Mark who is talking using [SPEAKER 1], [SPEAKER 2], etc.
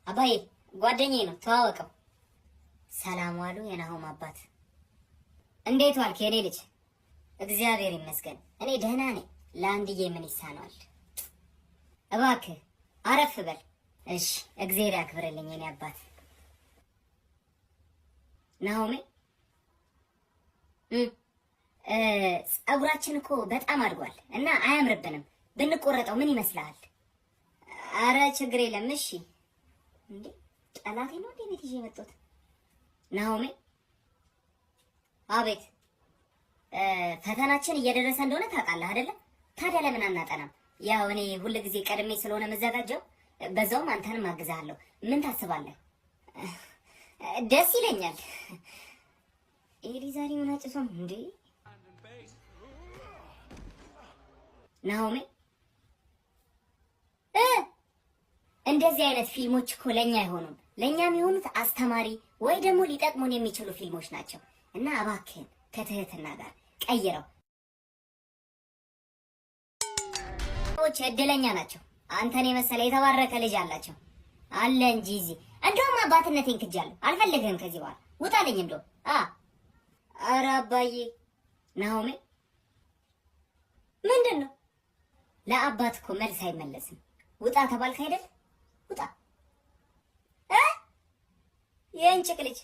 [SPEAKER 1] አባዬ ጓደኛዬ ነው፣ ተዋወቀው። ሰላም ዋሉ የናሆም አባት። እንዴት ዋልክ የኔ ልጅ? እግዚአብሔር ይመስገን እኔ ደህና ነኝ። ለአንድዬ ምን ይሳነዋል? እባክህ አረፍ በል። እሺ፣ እግዜር ያክብርልኝ የኔ አባት። ናሆሜ፣ ጸጉራችን እኮ በጣም አድጓል እና አያምርብንም። ብንቆረጠው ምን ይመስልሃል? አረ ችግር የለም። እሺ። እንዴ፣ ጠላቴ ነው እንዴ ቤት ይዤ የመጣሁት? ናሆሜ። አቤት። ፈተናችን እየደረሰ እንደሆነ ታውቃለህ አይደለ? ታዲያ ለምን አናጠናም? ያው እኔ ሁል ጊዜ ቀድሜ ስለሆነ መዘጋጀው፣ በዛውም አንተንም አግዝሃለሁ። ምን ታስባለህ? ደስ ይለኛል። ኤሊ ዛሬ ምን አጭሶ ነው እንዴ? ናሆሜ፣ እንደዚህ አይነት ፊልሞች እኮ ለኛ አይሆኑም። ለኛ የሚሆኑት አስተማሪ ወይ ደግሞ ሊጠቅሙን የሚችሉ ፊልሞች ናቸው። እና እባክህን ከትህትና ጋር ቀይረው። ሰዎች እድለኛ ናቸው። አንተን የመሰለ የተባረከ ልጅ አላቸው። አለ እንጂ እዚህ እንደውም አባትነቴን ክጃለሁ። አልፈልግህም ከዚህ በኋላ ውጣልኝ። እንደውም ኧረ አባዬ። ናሆሜ፣ ምንድን ነው? ለአባት እኮ መልስ አይመለስም። ውጣ ተባልክ አይደል? ውጣ እ የእንጭቅ ልጅ።